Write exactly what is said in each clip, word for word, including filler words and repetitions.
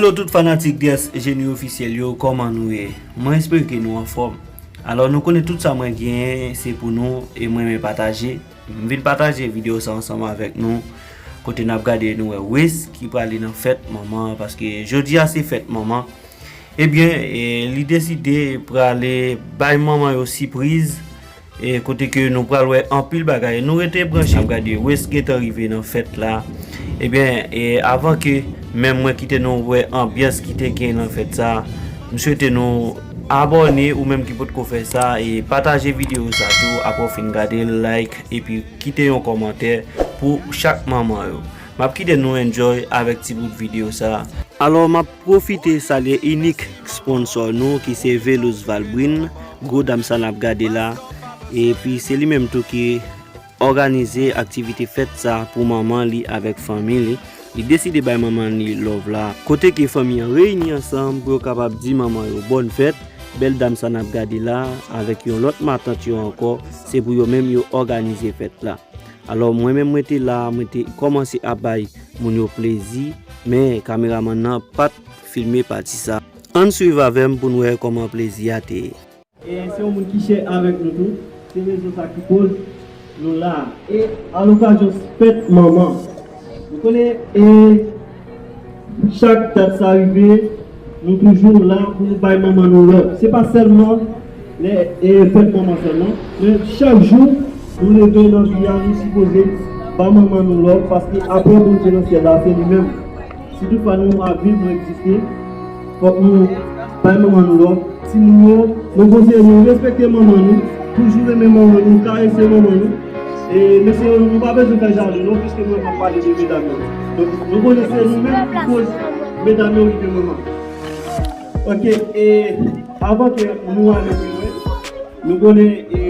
Hello tout fanatik D S Genie Ofisyèl yo, kòman nou ye? Mwen espere ke nou anfòm. Alò, nou konnen tout sa mwen genyen se pou nou e mwen renmen pataje. M vin pataje videyo sa ansanm avèk nou, kote n ap gade nou wè Wes ki prale nan fèt manman, paske jodi a se fèt manman. Ebyen, e, li deside prale bay manman yo sipriz, e, kote ke nou pral wè anpil bagay. Nou rete branche, n ap gade Wes gentan rive nan fèt la. Ebyen, e, avan ke menm mwen kite nou wè anbyans ki te gen nan fèt sa, m swete nou abòne ou menm ki potko fè sa, e pataje videyo sa tou, apre w fin gade l, like, epi kite yon kòmantè pou chak manman yo. M ap kite nou enjoy avèk ti bout videyo sa. Alò, m ap pwofite salye inik sponsò nou ki se Veloz Valbrune, gwo dam sa n ap gade la. Epi se li menm tou ki òganize aktivite fèt sa pou manman li avèk fanmi li. Li deside bay manman li love la. Kote ke fanmi an reyini ansanm pou yo kapab di manman yo bòn fèt. Bèl dam sa n ap gade la, avèk yon lòt matant yo ankò, se pou yo menm yo òganize fèt la. Alò, mwen menm mwen te la, mwen te kòmanse ap bay moun yo plezi, men kameramann nan pa t filme pati sa. Ann swiv avè m pou n wè kòman plezi a te ye. E se yon moun ki chè avèk nou tou. Se rezon sa ki koz nou la. E alokazyon fèt manman, nou konnen, e chak dat sa rive, nou toujou la pou nou bay manman nou love. Se pa sèlman lè, e, fèt manman sèlman, men chak jou nou leve nan vi a, nou sipoze ba manman nou love, paske apre Bondye nan syèl la, se li menm. Si toutfwa nou ap viv, nou egziste, fòk nou bay manman nou love. Timoun yo, nou konseye nou respekte manman nou, toujou renmen manman nou, karese manman nou. E mesye yo, nou pa bezwen fè jalou non, piske mwen ap pale de medam yo. Donk, nou konnen se nou menm ki koz medam yo rive manman. Ok, e avan ke nou ale pi lwen, nou konnen, e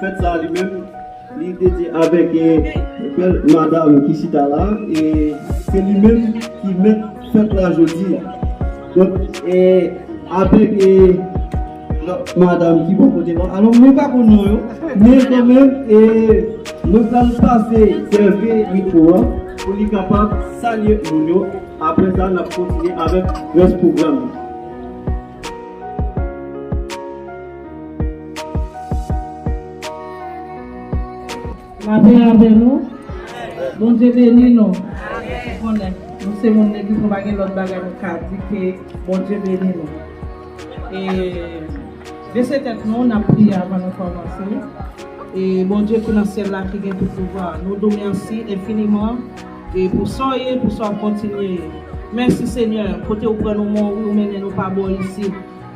fèt sa li menm, li dedye avèk, e, bèl madanm ki chita la, e se li menm ki mèt fèt la jodi a. Donk, e avèk, e lòt madanm ki bò kote nou. Alò, mwen pa konn non yo, men kanmenm, e nou pral pase Sève mikwo a pou li kapab salye moun yo. Apre sa, n ap kontinye avèk rès pwogram nan. Lapè avè nou. Bondye beni nou. Konnen, nou se moun legliz, nou pa gen lòt bagay nou ka di ke Bondye beni nou. E bese tèt nou, n ap priye avan nou kòmanse. E Bondye ki nan syèl la, ki gen tout pouvwa, nou di w mèsi enfiniman, e pou sa w ye, pou sa w kontinye ye. Mèsi Senyè, kote w pran nou mouri, ou mennen nou pa bò isit.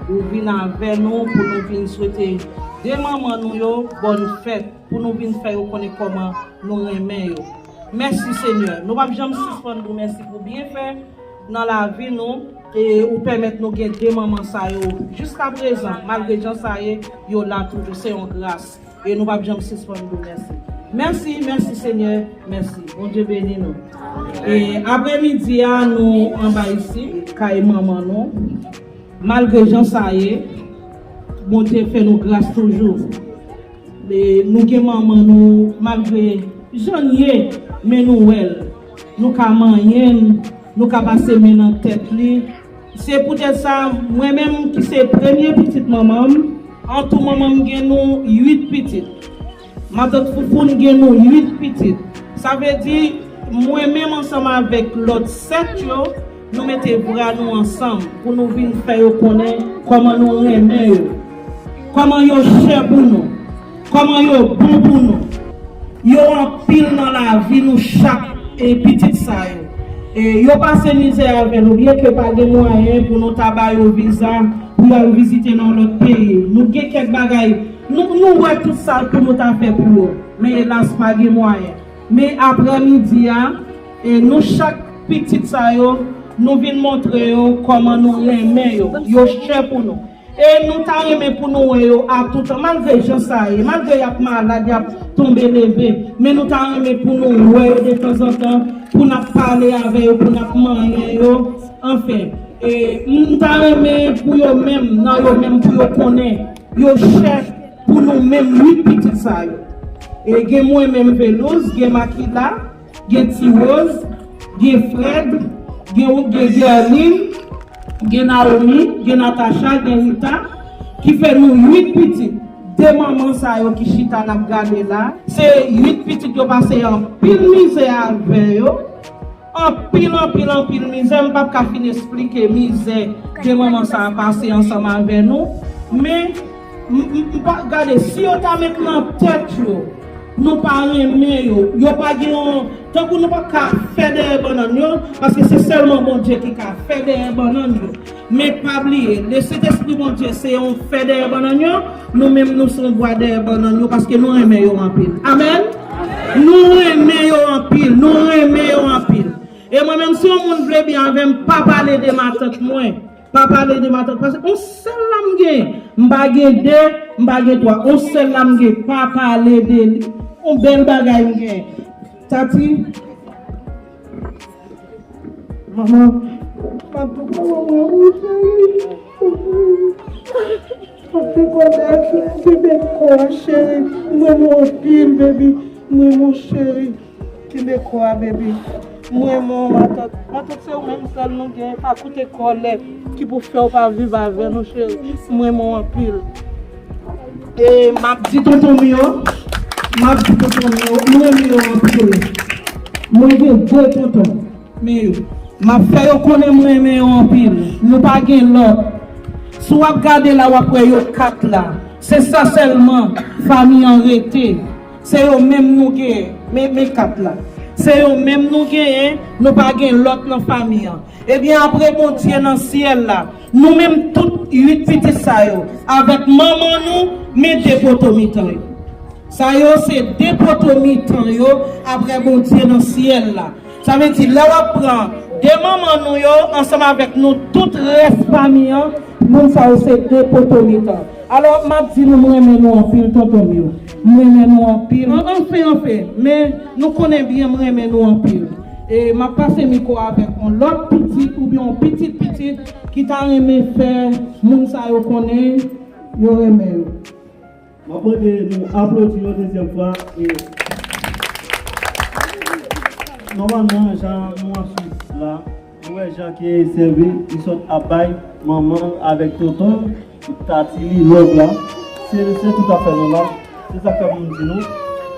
Ou vin avè nou pou nou vin swete de manman nou yo bòn fèt, pou nou vin fè yo konnen kòman nou renmen yo. Mèsi Senyè. Nou p ap janm sispann di w mèsi pou byenfè nan lavi nou, e ou pèmèt nou gen de manman sa yo jiskaprezan, malgre jan sa ye, yo la toujou. Se yon gras. E nou p ap janm sispann di w mèsi. Mèsi, mèsi Senyè, mèsi. Bondye beni nou. E apremidi a, nou anba isi, kay manman nou. Malgre jan sa ye, Bondye fè nou gras toujou. E nou gen manman nou, malgre jan l ye, men nou wè l. Nou ka manyen l, nou ka pase men nan tèt li. Se poutèt sa, mwen menm ki se premye pitit manman m, antou manman m gen nou uit pitit. Matant Foufoun gen nou uit pitit. Sa vle di, mwen menm ansanm avèk lòt sèt yo, nou mete vwa nou ansanm pou nou vin fè yo konnen kòman nou renmen yo, kòman yo chè pou nou, kòman yo bon pou nou. Yo anpil nan lavi nou chak, e pitit sa yo. E yo pase mizè avè nou, byenke pa gen mwayen pou nou ta ba yo viza pou y al vizite nan lòt peyi. Nou gen kèk bagay, nou, nou wè tout sa pou nou ta fè pou yo. Men elas, pa gen mwayen. Men aprèmidi a, e nou chak pitit sa yo, nou vin montre yo kòman nou renmen yo. Yo chè pou nou. E nou ta renmen pou nou wè yo a toutan, malgre jan sa ye, malgre y ap malad, y ap tonbe leve, men nou ta renmen pou nou wè yo detanzantan, pou n ap pale avè yo, pou n ap manyen yo. Anfen, e m ta renmen pou yo menm, nan yo menm, pou yo konnen yo chè pou nou menm uit pitit sa yo. E gen mwen menm Veloz, gen Makila, gen Ti Woz, gen Frèd, Gen, gen Guerline, gen Naomi, gen Natacha, gen Rita, ki fè nou uit pitit. De manman sa yo ki chita n ap gade la, se uit pitit yo pase anpil mizè avè yo. Anpil, anpil, anpil mizè. M p ap ka fin esplike mizè de manman sa a pase ansanm avè nou. Men, m, m, m pa gade, si yo ta met nan tèt yo, nou pa renmen yo, yo pa gen yon, tankou nou pa ka fè dèyè bannann yo, paske se sèlman Bondye ki ka fè dèyè bannann yo. Men pa bliye, le Sentespri Bondye se yon fè dèyè bannann yo, nou menm nou se yon bwa dèyè bannann yo, paske nou renmen yo anpil. Amèn? Nou renmen yo anpil, nou renmen yo anpil. E mwen menm, si yon moun vle byen avè m, pa pale de matant mwen. Pa pale de matant, paske yon sèl la m gen. M pa gen de, m pa gen twa. Yon sèl la m gen. Pa pale de li. Yon bèl bagay m gen. Tati, manman, m ap tou pran manman ou, cheri. M ap tou pran bebe kò a, cheri. M renmen w anpil, baby. M renmen w, cheri. Kenbe kò a, baby. M renmen w, matant. Matant, se ou menm sèl nou gen. Pa koute kòlè ki pou fè w pa viv avè nou, cheri. M renmen w anpil. E m ap di tonton m yo, m ap di tonton m yo, m renmen yo anpil. Mwen gen de tonton, men yo, m ap fè yo konnen m renmen yo anpil. Nou pa gen lòt. Si w ap gade la, w ap wè yo kat la. Se sa sèlman fanmi an rete. Se yo menm nou genyen. Men, men kat la. Se yo menm nou genyen, nou pa gen lòt nan fanmi an. Ebyen, apre Bondye nan syèl la, nou menm tout uit pitit sa yo, avèk manman nou, men de poto mitan yo. Sa yo se de poto mitan yo apre Bondye nan syèl la. Sa vle di, lè w ap pran de manman nou yo ansanm avèk nou tout rès fanmi an, moun sa yo se de poto mitan. Alò, m ap di nou, m renmen nou anpil, tonton m yo. M renmen nou anpil. An-, anfen, anfen, men nou konnen byen m renmen nou anpil. E m ap pase mikwo avèk yon lòt pitit oubyen yon pitit pitit ki ta renmen fè moun sa yo konnen yo renmen yo. M ap mande nou aplodi yon dezyèm fwa. E nòmalman, jan nou ap swiv la, nou wè jan ke Sèvi li sot ap bay manman l avèk tonton l, tati li, love la. Se, se tout afè nou la. Se sa k fè pou m di nou,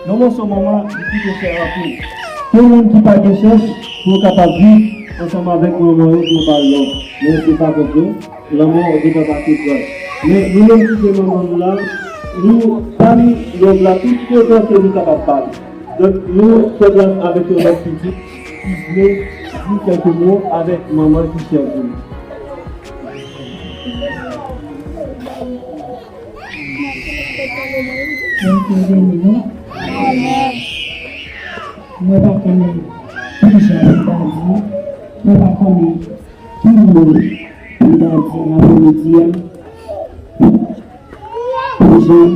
yon mòso manman, li koute chè anpil. Gen moun ki pa gen chans pou yo kapab viv ansanm avèk manman yo, pou yo ba l love. Men se pa vre. Lanmou an devan pase pran. Men nou menm ki se manman nou la, nou ba li love la tout otan ke nou kapab ba li. Donk, nou fè gras avèk yon lòt pitit ki vle di kèlke mo avèk manman ki chè pou li. Bondye beni nou. Mwen pa konnen ki jan pou m ta di. Mwen pa konnen ki mo pou m ta di nan apremidi a. Pou jan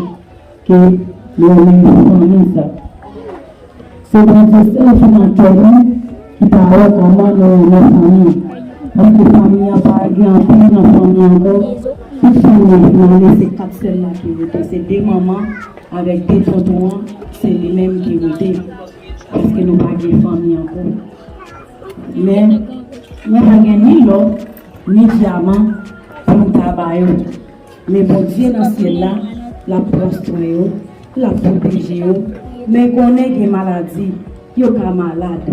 ke nou renmen fanmi sa. Se Bondye sèl ki nan kè nou, ki pa wè kòman nou renmen fanmi an. Paske fanmi an pa gen anpil nan fanmi an ankò. Tout fanmi an fin ale, se kat sèl la ki rete. Se de manman avèk de tonton an, se li menm ki rete. Paske nou pa gen fanmi ankò. Men, mwen pa gen ni lò, ni dyaman pou m ta ba yo. Men Bondye nan syèl la, l ap pran swen yo, l ap pwoteje yo. Men konnen gen maladi, yo ka malad.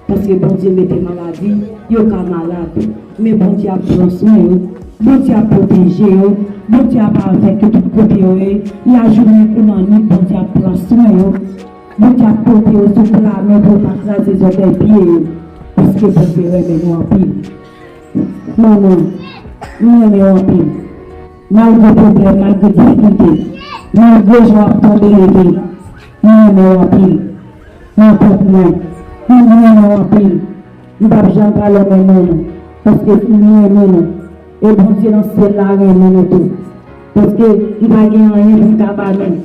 Paske Bondye mete maladi, yo ka malad. Men Bondye ap pran swen yo, Bondye ap pwoteje yo, Bondye ap avèk yo tout kote yo ye. Lajounen kou lannwit, Bondye ap pran swen yo. Bondye ap pote yo sou pla men pou yo pa kraze zòtèy pye yo. Paske Bondye renmen nou anpil. Manman, m renmen w anpil. Malgre pwoblèm, malgre difikilte, malgre jan w ap tonbe leve, m renmen w anpil. Matant mwen, m renmen w anpil. M p ap janm pa lòmen non nou, paske m renmen nou. E Bondye nan syèl la renmen nou tou. Paske m pa gen anyen pou m ta ba nou.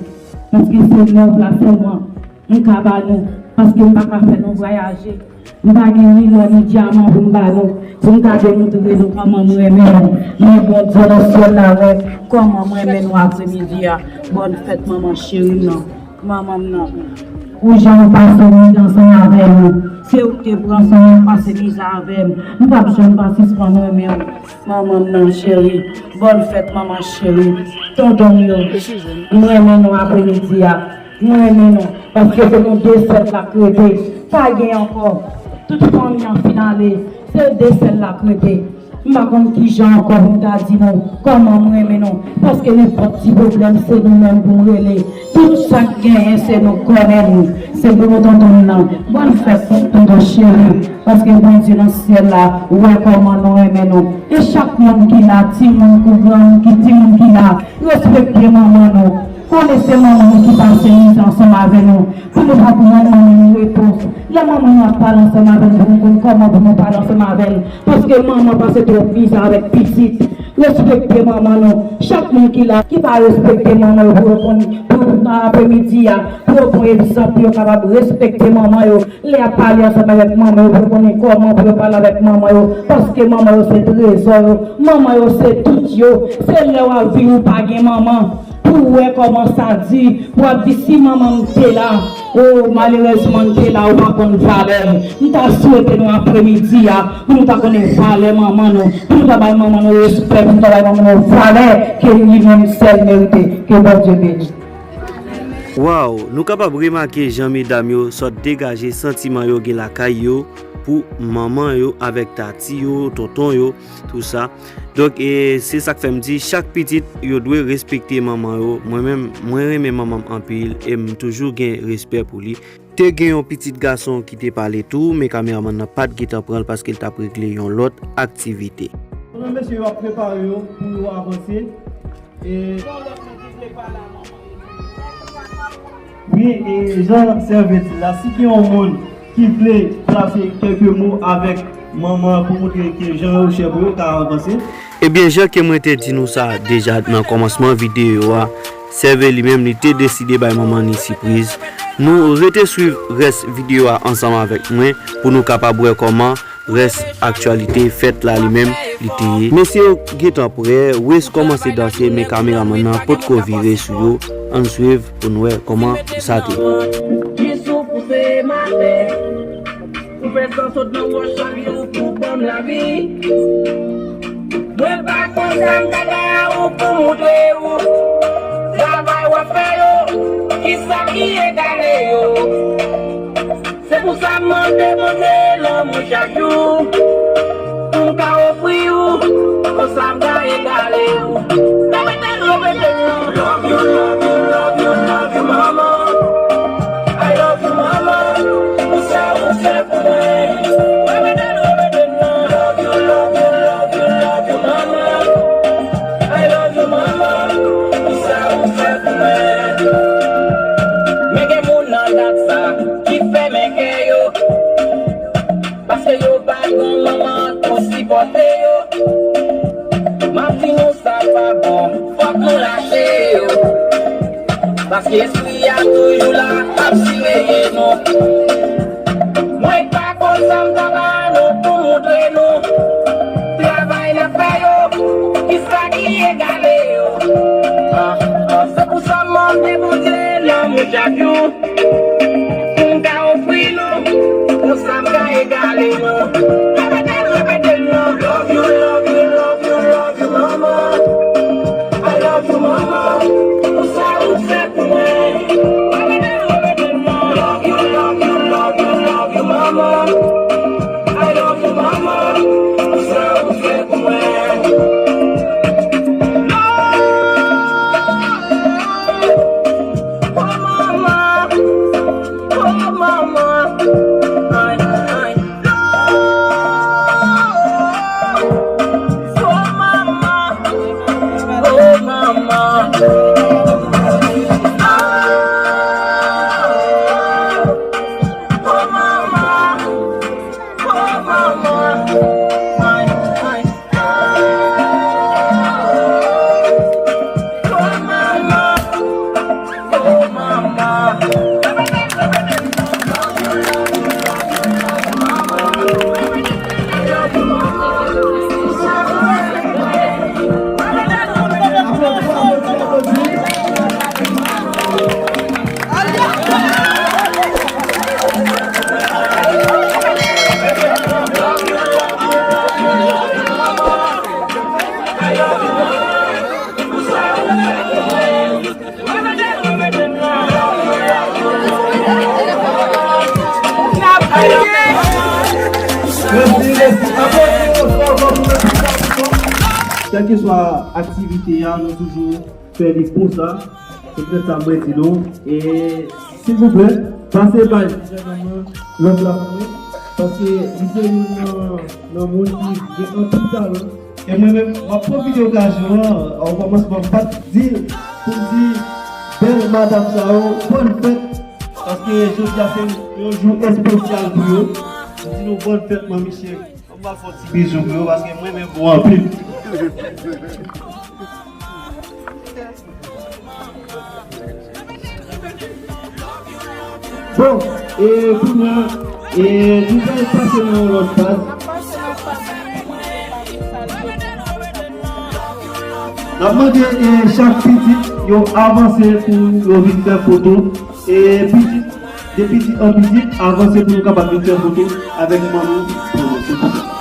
Paske se love la sèlman m ka ba nou. Paske m pa ka fè nou vwayaje. M pa gen ni lò ni dyaman pou m ba nou, pou m ta demontre nou kòman m renmen nou. Men Bondye nan syèl la wè kòman m renmen nou apremidi a. Bòn fèt manman cheri m nan. Manman m nan. Pou jan ou pase mizè ansanm avè m. Se ou ki te pran san m, pase mizè avè m. M p ap janm pa sispann renmen w. Manman m nan cheri. Bòn fèt, manman cheri. Tonton m yo. M renmen nou apremidi a. M renmen nou. Paske se nou de sèl la k rete. Pa gen ankò. Tout fanmi an fin ale. Se de sèl la k rete. M pa konn kijan ankò pou m ta di nou kòman m renmen nou. Paske nenpòt ti pwoblèm, se nou menm pou m rele. Tout sa k genyen, se nou kònè nou. Se pou nou tonton m nan. Bòn fèt, tonton cheri. Paske Bondye nan syèl la wè kòman nou renmen nou. E chak moun ki la, timoun kou granmoun ki, timoun ki la, respekte manman nou. Konnen se manman nou ki pase mizè ansanm avè nou. Pou nou pa pran manman nou repo. Lè manman nou ap pale ansanm avè nou, pou nou konn kòman pou nou pale ansanm avè l. Paske manman pase twòp mizè avèk pitit. Respekte manman nou. Chak moun ki la, ki pa respekte manman yo, pou yo konn, pou nan apremidi a, pou yo pran egzanp, pou yo kapab respekte manman yo. Lè y ap pale ansanm avèk manman yo, pou yo konnen kòman pou yo pale avèk manman yo. Paske manman yo se trezò yo. Manman yo se tout yo. Se lè w ap viv ou pa gen manman. Pou w wè kòman sa di, w ap di, "Si manman m te la, o, malerezman, m te la, ou pa konn valè m." M ta swete nou apremidi a, pou nou ta konnen valè manman nou, pou nou ta bay manman nou respè, pou nou ta bay manman nou valè ke li menm sèl merite. Ke Bondye beni. Waw, nou kapab remake jan medam yo sòt degaje santiman yo gen lakay yo pou manman yo avèk tati yo, tonton yo, tou sa. Donk, e, se sa k fè m di, chak pitit yo dwe respekte manman yo. Mwen menm, mwen renmen manman m anpil e m toujou gen respè pou li. Te gen yon pitit gason ki te pale tou, men kameramann nan pa t gentan pran l paske l t ap regle yon lòt aktivite. Pandan mesye yo ap prepare yo pou yo avanse, e, wi, e, jan Sève di la, si gen yon moun ki vle plase kèlke mo avèk manman an pou montre ke jan yo chè pou yo ka avanse. Ebyen, jan ke mwen te di nou sa deja nan kòmansman videyo a, Sève li menm li te deside bay manman ni sipriz. Nou rete swiv rès videyo a ansanm avèk mwen pou nou kapab wè kòman rès aktyalite fèt la li menm li te ye. Mesye yo gentan prè, Wes kòmanse danse men kameramann nan potko vire sou yo. Ann swiv pou n wè kòman sa te ye. Ou fè san sot nan wòch chak jou pou ban m lavi. Mwen pa konn sa m ta ba ou pou montre ou. Travay w ap fè yo, kisa ki egale yo? Se pou sa m mande Bondye lanmou chak jou. Pou m ka ofri ou, konsa m ka egale ou. Repete l, repete l. Love you, love you, love you, love you, mama. I love you, mama, pou sa ou fè pou mwen. Love you, love you, love you, love you, love you, mama. I love you, mama, pou sa ou fè pou mwen. Men gen moun nan dat sa ki fèmen kè yo. Paske yo pa gon manman pou sipòte yo. M ap di nou sa pa bon, fòk nou lache yo. Paske espri a toujou la ap siveye nou. Mwen pa konn sa m ta ba nou pou montre nou. Travay n ap fè yo, kisa ki egale yo? Se pou sa m mande Bondye lanmou chak jou. Pou m ka ofri nou, pou sa m ka egale nou. Repete l, repete l non. Love you, love you, love you, love you, mama. I love you, mama. Pou sa ou fè pou mwen. Repete l, repete l non. Love you, love you, love you, love you, mama. I love you, mama. Pou sa ou fè pou mwen. Oh mama, oh mama, ay, ay, love Kèlkeswa aktivite a, nou toujou fè li konsa. Se trè sa mwen di nou. E silvouplè, pase bay lòt la pou mwen. Paske li se youn nan, nan moun ki gen anpil talan. E mwen menm, m ap pwofite okazyon an, o kòmansman, m pa t di l pou m di bèl madanm sa yo, bòn fèt. Paske jodi a se yon jou espesyal pou yo. M di nou bòn fèt, manmi cheri. Ann al fè yon ti bizou pou yo, paske mwen menm bon anpil. Bon, e kounye a, e nou pral pase nan yon lòt faz. N ap mande, e, chak pitit yo avanse pou yo vin fè foto. E pitit, de pitit an pitit, avanse pou nou kapab vin fè foto avèk manmi pou nou, silvouplè.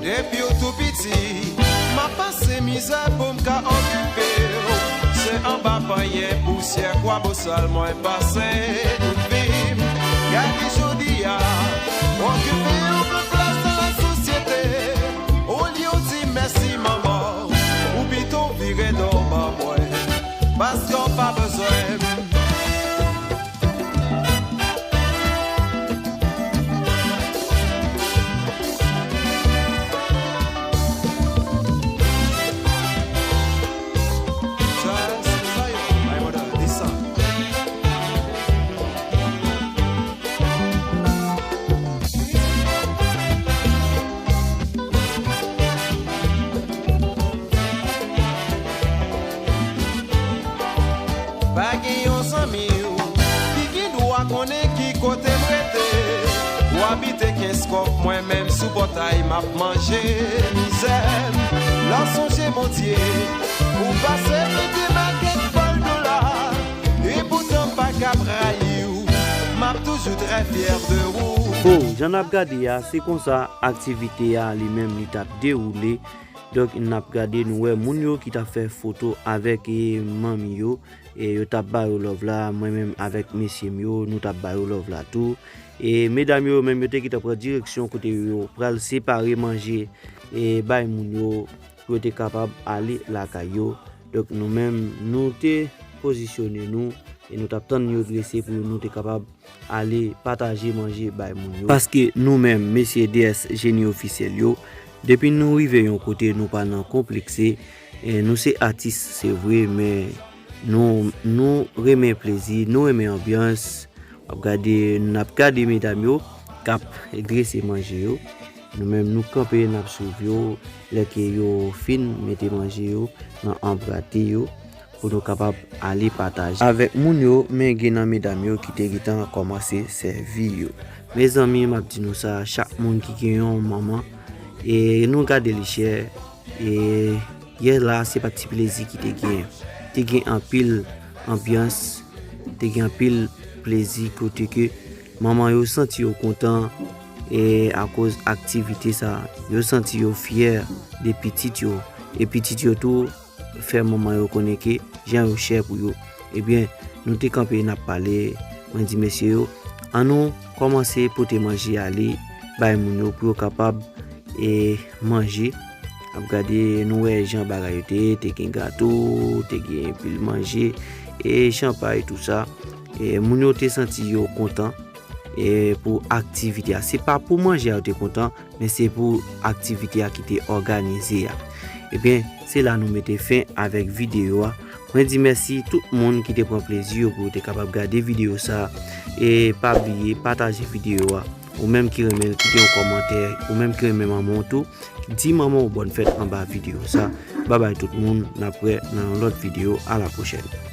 Depi w tou piti, m ap pase mizè pou m ka okipe w. Se anba panyen pousyè Kwabosal mwen pase tout vi m. Gade jodi a, okipe yon bon plas nan lasosyete. Olye w di mèsi manman, ou pito vire do w ban mwen, paske w pa bezwen m. Pa gen yon zanmi w ki gen dwa konnen ki kote m rete. Ou abite kenz kòk, mwen menm sou pòtay m ap manje mizè m. Lè w sonje Bondye, ou pase mete makèt bòl dola. Epoutan m pa ka rayi w, m ap toujou trè fyè de ou. Bon, jan n ap gade a, se konsa aktivite a li menm li t ap dewoule. Donk, n ap gade, nou wè moun yo ki t ap fè foto avèk, e, manmi yo, e yo t ap ba yo love la, mwen menm avèk mesye m yo, nou t ap ba yo love la tou. E medam yo menm, yo te gentan pran direksyon kote yo pral separe manje, e bay moun yo, pou yo te kapab ale lakay yo. Donk, nou menm, nou te pozisyone nou, e nou t ap tann yo drese pou nou te kapab ale pataje manje bay moun yo. Paske nou menm, mesye D S Jeni Ofisyèl yo, depi nou rive yon kote, nou pa nan konplekse. E nou se atis, se vre, men nou, nou renmen plezi, nou renmen anbyans. W ap gade, n ap gade medam yo k ap drese manje yo. Nou menm, nou kanpe, n ap swiv yo, lè ke yo fin mete manje yo nan anbrate yo, pou nou kapab ale pataje avèk moun yo, men gen nan medam yo ki te gentan kòmanse sèvi yo. Mezanmi, m ap di nou sa, chak moun ki gen yon manman, e nou gade li chè, e yè la, se pa ti plezi ki te gen. Te gen anpil anbyans, te gen anpil plezi kote ke manman yo santi yo kontan, e akoz aktivite sa, yo santi yo fyè de pitit yo. E pitit yo tou fè manman yo konnen ke jan yo chè pou yo. Ebyen, nou te kanpe, n ap pale, Mwen di mesye yo, ann nou kòmanse pote manje ale bay moun yo pou yo kapab e manje. Ap gade, nou wè jan bagay yo te ye, te gen gato, te gen pil manje, e chanpay, tou sa. E moun yo te santi yo kontan e pou aktivite a. Se pa pou manje a yo te kontan, men se pou aktivite a ki te òganize a. Ebyen, se la nou mete fen avèk videyo a. Mwen di mèsi tout moun ki te pran plezi yo pou yo te kapab gade videyo sa. E pa bliye pataje videyo a. Ou menm ki renmen l, kite yon kòmantè. Ou menm ki renmen manman w tou, di manman w bòn fèt anba videyo sa. Babay tout moun, n ap wè nan yon lòt videyo. A la pwochèn.